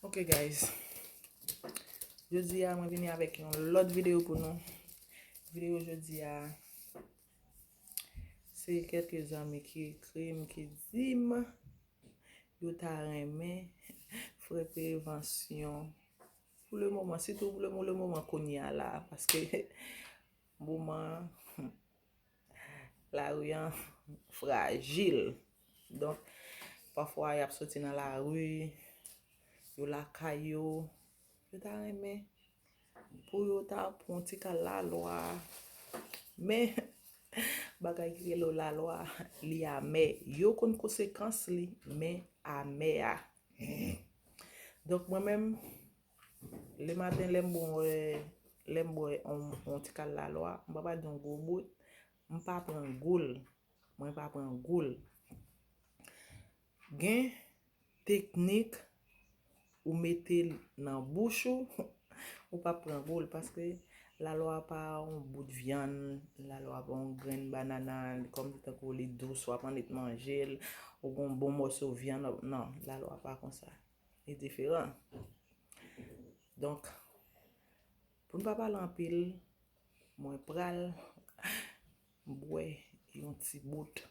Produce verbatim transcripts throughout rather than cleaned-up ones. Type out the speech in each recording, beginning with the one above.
Ok, guys. Jodi a, mwen vini avèk yon lòt videyo pou nou. Videyo jodi a, se kèlke zanmi ki ekri m, ki di m yo ta renmen frè Prevansyon pou le moman, sitou pou le, le moman kounye a la, paske moman lari an frajil. Donk, pafwa y ap soti nan lari, yo lakay yo, yo ta renmen pou yo ta pran yon ti kal lalwa. Men, bagay ki rele lalwa, li amè. Yo konn konsekans li, men amè a. Donk, mwen menm, le maten, lè m bwè, lè m bwè yon, yon ti kal lalwa, m pa pral di yon gwo bout, m pa pran goul. Mwen pa pran goul. Gen teknik ou mete l nan bouch ou, ou p ap pran goul, paske lalwa pa yon bout vyann, lalwa pa yon grenn banana, kòm si tankou li dous, w ap annik manje l, ou gen yon bon mòso vyann, w ap, non, lalwa pa konsa. Li diferan. Donk, pou n pa pale anpil, mwen pral bwè yon ti bout.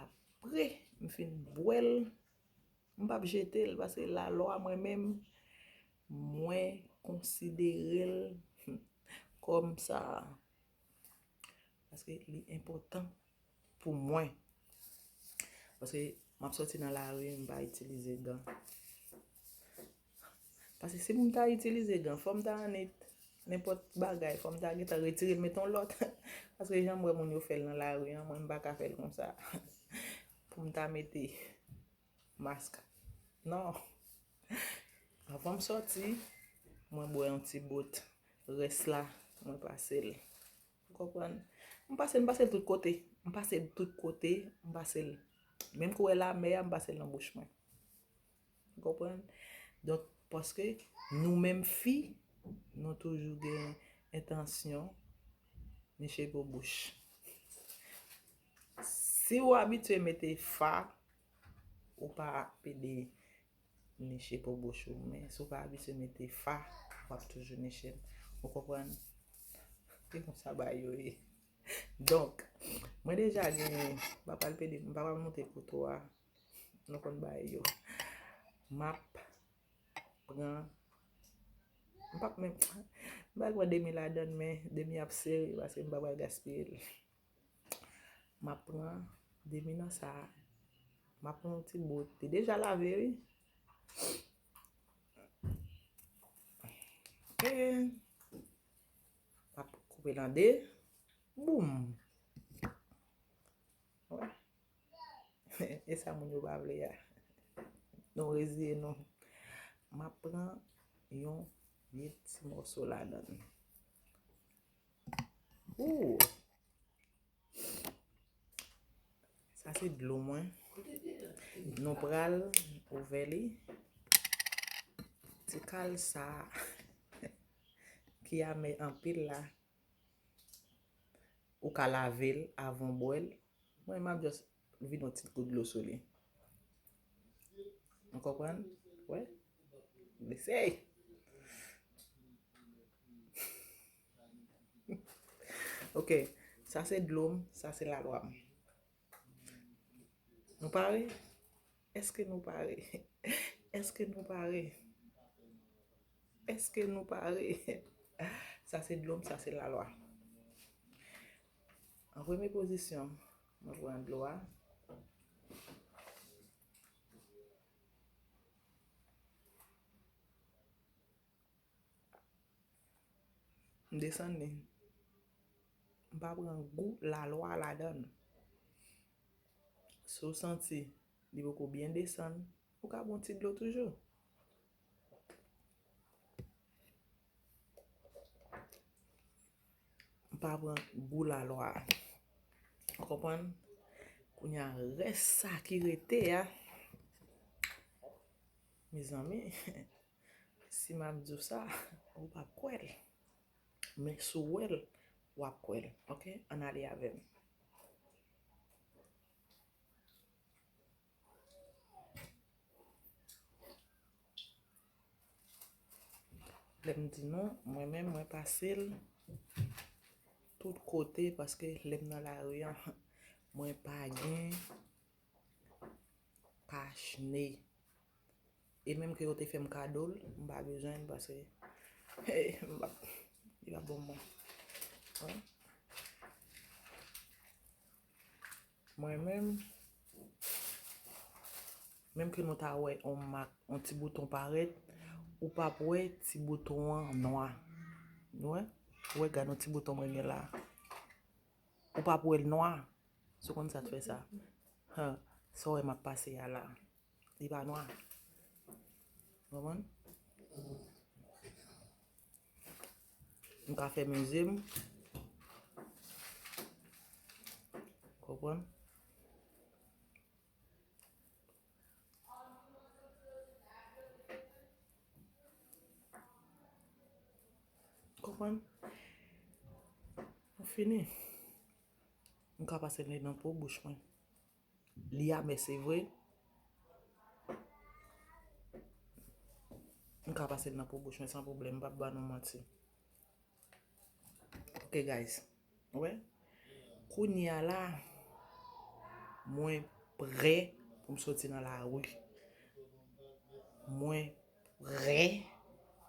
Apre m fin bwè l, m p ap jete l, paske lalwa mwen menm, mwen konsidere l kòm sa. Paske li enpòtan pou mwen. Paske m ap soti nan lari, m pa itilize gan. Paske si pou m ta itilize gan, fò m ta annik nenpòt bagay, fò m ta gentan retire l, mete yon lòt. Paske jan m wè moun yo fè l nan lari an, mwen m pa ka fè l konsa. Pou m ta mete mask. Non. Anvan m sòti, mwen bwè yon ti bout. Rès la, mwen pase l. Ou konprann? M pase l, m pase l tout kote. M pase l tout kote, m pase l. Menm koulè lamè a, m pase l nan bouch mwen. Ou konprann? Donk, paske nou menm fi, nou toujou gen entansyon niche po bouch. Si w abitye mete fa, ou pa pede niche po bouch ou. Men si w pa abitye mete fa, w ap toujou niche l. Ou konprann? Se konsa bagay yo ye. Donk, mwen deja gen, m pa pral pede, m pa pral monte koto a. Nou konn bagay yo. M ap pran, m p ap menm, m pral pran demi ladann, men demi ap sere paske m pa pral gaspiye l. M ap pran demi nan sa a. M ap pran yon ti bout. Li deja lave, wi. E m ap koupe l an de. Boum! Wè. E sa moun yo pa vle a. Nou reziye nou. M ap pran yon vye ti mòso ladann. Ooh! Sa se dlo mwen. Nou pral ouvè li. Ti kal sa ki amè anpil la. Ou ka lave l avan w bwè l. Mwen, m ap just vide yon ti gout dlo sou li. Ou konprann? Wè? Mesye! Ok, sa se dlo m, sa se lalwa m. Nou pare? Èske nou pare? Èske nou pare? Èske nou pare? Sa se dlo m, sa se lalwa. An premye pozisyon, mwen pran dlo a. M desann li. M pa pran gou lalwa ladann. Si w santi li poko byen desann, ou ka pran ti dlo toujou. M pa pran gou lalwa. Ou konprann? Kounye a, rès sa ki rete a, mezanmi, si m ap di w sa, ou p ap kwè l. Men si w wè l, w ap kwè l. Ok? Ann ale avè m. Lè m di nou, mwen menm, mwen pase l tout kote, paske lè m nan lari a, mwen pa gen kach ne. E menm ke yo te fè m kado l, m pa bezwen l, paske m pa, li pa bon mwen. Wi. Mwen menm, menm ke nou ta wè on mak, on ti bouton parèt, ou p ap wè ti bouton an nwa. Ou wè? Ou wè, gad on ti bouton mwen gen la. Ou p ap wè l nwa. Si w konn sa t fè sa. Sa w wè m ap pase a la. Li pa nwa. Konprann? M ka fèmen je m. Konprann? Konprann? Mwen fini. M ka pase l nan po bouch mwen. Li amè, se vre. M ka pase l nan po bouch mwen san pwoblèm, m p ap ba nou manti. Ok, guys. Wè? Kounye a la, mwen prè pou m soti nan lari. Mwen prè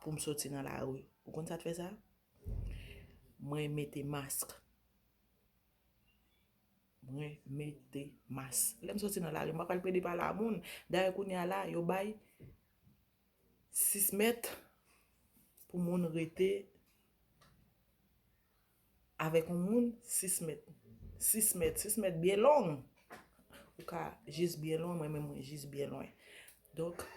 pou m soti nan lari. Ou konn sa k fè sa? Mwen mete mask. Mwen mete mask. Lè m soti nan lari, m pa pral plede pale a moun. Dayè, kounye a la, yo bay sis mèt pou moun rete avèk yon moun, sis mèt. Sis mèt, sis mèt byen long. Ou ka jis byen lwen, mwen menm mwen jis byen lwen. Donk,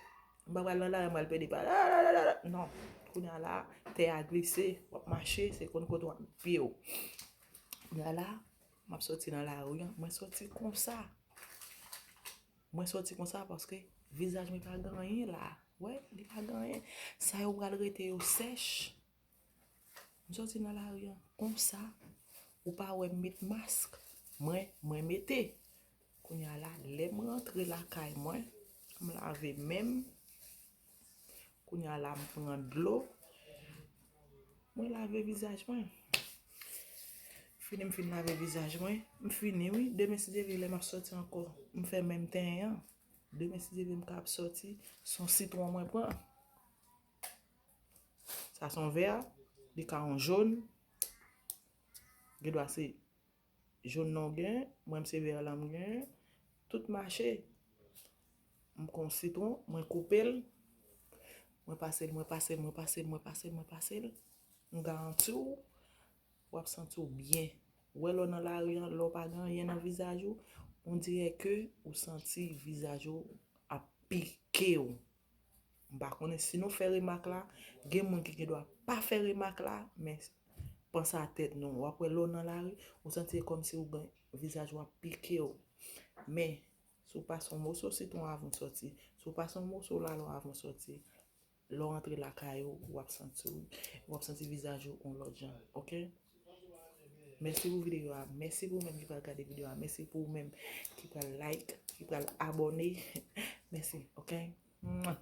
m pa pral nan lari, m pral plede pale. Non, kounye a la, tè a glise, w ap mache, se konn kote w ap pye w. Kounye a la, m ap soti nan lari an, mwen soti konsa. Mwen soti konsa paske vizaj mwen pa gen anyen la. Wè, li pa gen anyen. Sa yo pral rete yo sèch. M soti nan lari an konsa. Ou pa wè m met mask. Mwen, mwen mete. Kounye a la, lè m rantre lakay mwen, m lave men m. Kounye a la, m pran dlo. Mwen lave vizaj mwen. Fini m fin lave vizaj mwen. M fini, wi. Demen, si Dye vle, lè m ap soti ankò, m fè menm tenyen an. Demen, si Dye vle, m ka ap soti. Se yon sitwon mwen pran. Sa se yon vè. Li ka yon jòn. Gen dwa se jòn nan w gen, mwen m se vè lan m gen, tout mache. M pran sitwon, mwen koupe l, mwen pase l, mwen pase l, mwen pase l, mwen pase l, mwen pase l. M garanti w, w ap santi w byen. Ou wè lè w nan lari an, lè w pa gen anyen nan vizaj ou, on dirè ke ou santi vizaj ou ap pike w. M pa konnen si nou fè remak la, gen moun ki gen dwa pa fè remak la, men panse a tèt nou. W ap wè lè w nan lari, ou santi e kòmsi ou gen vizaj ou ap pike w. Men, si w pase yon moso sitwon avan w soti, si w pase yon moso lalwa avan w soti, lè w rantre lakay ou, w ap santi w, w ap santi vizaj ou yon lòt jan, ok? Mèsi pou videyo a, mèsi pou ou menm ki pral gade videyo a, mèsi pou ou menm ki pral like, ki pral abòne. Mèsi, ok? Mwa.